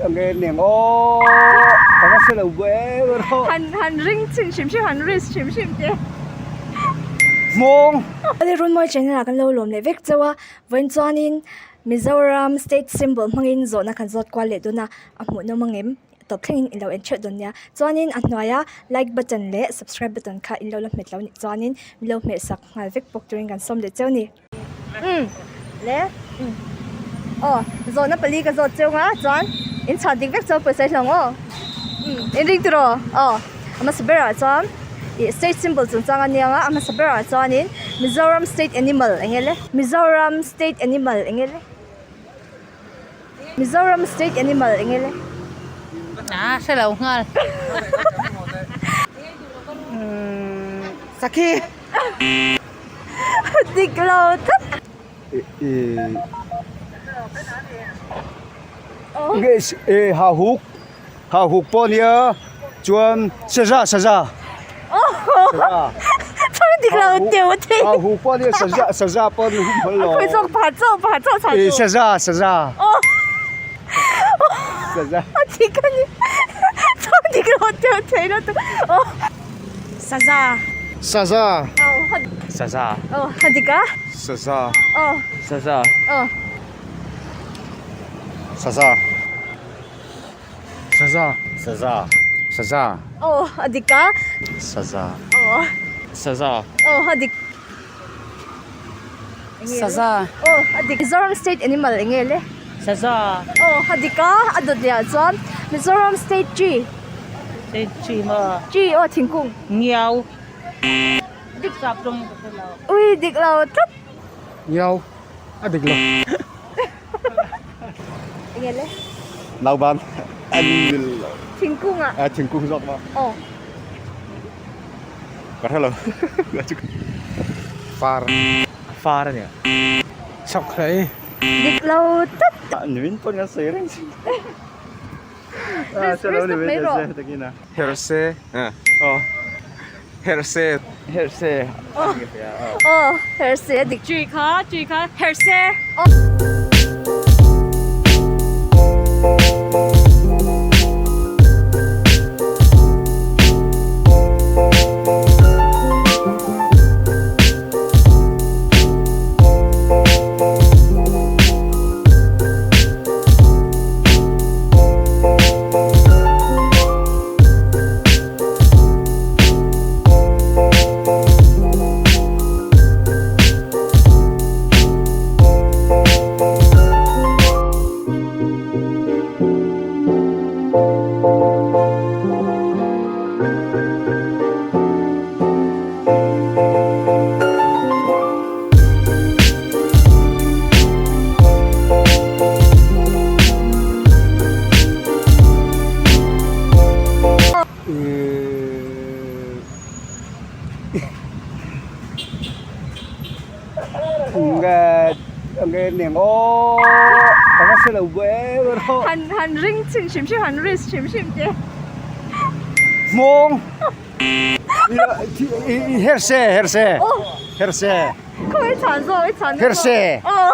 Nge neng aw ka va hre lo buai rawh. Han han ring chhin hrim hrim han risk hrim hrim te. Hmawng. Awle Runmawi channel ah kan lo lawm leh vek chauh a, vawiin chuanin Mizoram state symbol hmangin zawhna kan zawt kual leh dawn a, a hmuhnawm ang em? Tawp thlengin in lo en theuh dawn nia. Chuanin a hnuaia like button leh subscribe button kha in lo la hmet lo nih chuanin min lo hmeh sak nghal vek bawk turin kan sawm leh cheu a ni. Umm le umm aw zawhna pali ka zawt cheu nga chuan in chhan dik vek chuan pawisa i hlawng aw umm in ring tiraw aw a hmasa berah chuan ih state symbol chungchang a nia nga a hmasa berah chuanin Mizoram state animal eng nge le Mizoram state animal eng nge le. Mizoram state animal eng nge le? A hre lo nghal. Sakhi. Dik lo tlat. Nge e ha huk ha huk pawh nia chuan saza saza. Chhang dik lo teuh thei. Ha huk pawh nia saza saza pawh ni hum phal lo. A khawi zawk pha chaw pha chaw chhan chu. Saza saza. Saza. A dik a ni. Chhang dik lo teuh thei lo teuh. Saza. Saza. Saza. Aw a dik a. Saza. Aw. Saza. Aw. Saza. Saza. Saza. Saza. Aw a dik a. Saza. Aw. Saza. Aw a dik. Saza. Aw a dik. Mizoram state animal eng nge le? Saza. Aw a dik a, a dawt leh ah chuan Mizoram state tree. State tree maw? Tree aw thingkung. Ngiau. Dik sap tawng ka hre lo. Ui dik lo tlat. Ngiau. A dik lo. Eng nge le? Nauban a ni lo. Thingkung ah. A thingkung zawk maw? Aw. Ka hre lo. Far. Far a nia. Chhawk hlei. Dik lo tlat. Nimin pawn kan sawi reng sin. Risk risk tak mai rawh. Herse. Aw. Herse. Herse. Aw herse a dik. Tree kha tree kha herse. Han han ring chhin hrim hrim han risk hrim hrim te. Hmawng. Herse herse herse. Khawi chhan zawk i chhan. Herse. Aw.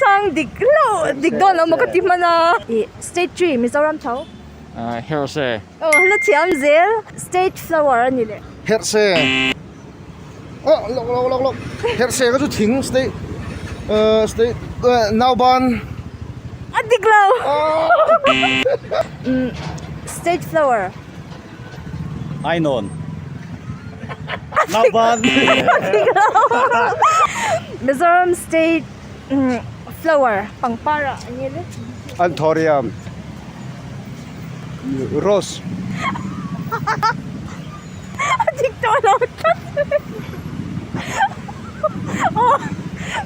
Chhang dik lo dik dawn lo maw ka ti hman a. Ih state tree Mizoram tho. Herse. Aw la thiam zel state flower a ni leh. Herse. Aw lawk lawk lawk lawk herse ka chu thing state state nauban. A dik lo. State flower. Ainawn. Nauban. Mizoram state flower pangpar ah a ni le. Anthurium. Rose. A dik tawh lo tlat. Aw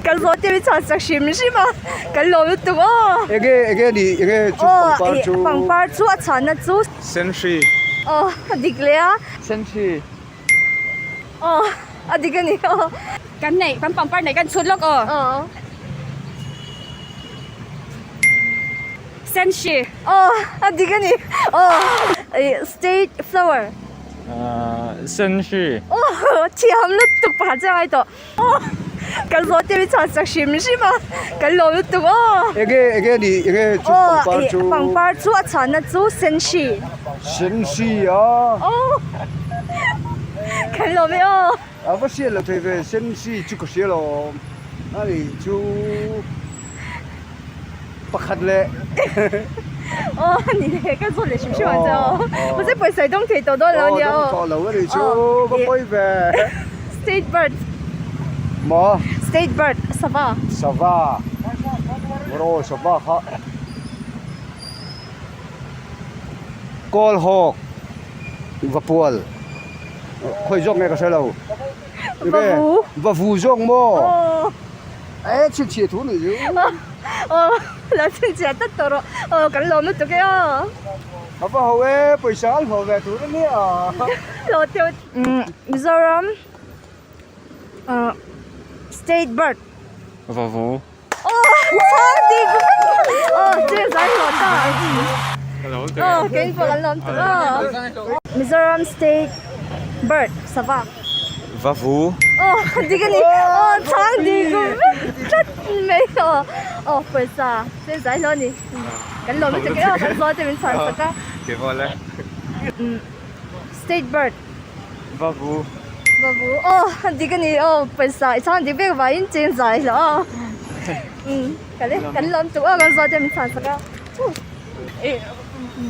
kan zawh te mi chhan sak hrim hrim a kan lawm lutuk aw. Enge enge ni enge chu pangpar chu. Aw pangpar chu a chhanna chu. Senhri. Aw a dik leh a. Senhri. Aw a dik a ni aw. Kan neih kan pangpar neih kan chhut lawk aw. Aw. Senhri. Aw a dik a ni aw ih state flower. Senhri. Aw thiam lutuk pakhat chiang ai tawh. Aw. Kan zawh te mi chhuah sak hrim hrim a kan lawm lutuk aw. Enge enge ni enge chu pangpar chu. Pangpar chu a chhuahna chu senhri. Senhri a. Aw kan lawm e aw. A va hriat loh thei ve senhri chu ka hria lawm a nih chu pakhat leh. Aw ni le ka zawt leh hrim hrim ang che aw. Mahse pawisa i dawng thei tawh dawn lo a nia aw. Aw dawng tawh lo a nih chu va pawi ve. State bird. Maw? State bird, sava. Sava. Rawh sava kha. Kawlhawk Vapual khawi zawk nge ka hre lo. Vavu. Vavu zawk maw? Aw. E chhinchhiah thu nih chu. Aw lo chhinchhiah tlat tawh rawh. Aw kan lawm lutuk e aw. A va ho e pawisa an hlawh ve tur a nia. Hlawh teuh. Mizoram state bird. Vavu. Mizoram state bird sava. Vavu. Aw dik a ni aw chhang dik tlat mai aw aw pawisa chen zai hlawh a ni kan lawm lutuk e aw kan zawl te min chhan sak a. State bird. Vavu. Vavu aw dik a ni aw pawisa i chhang dik vek vangin cheng zai hlawh aw umm ka le kan lawm tuk aw kan zawt te min chhan sak a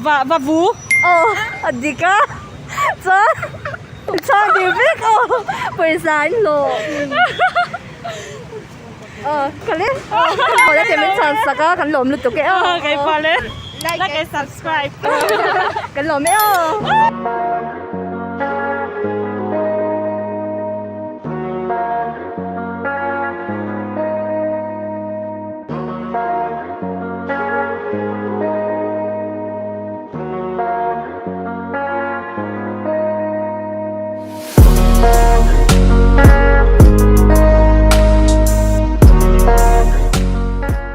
Va vavu. Aw a dik a chuan i chhang dik vek aw pawisa in hlawh aw ka le aw kan pawh te min chhan sak a kan lawm lutuk e aw. Like and subscribe. Kan lawm e aw.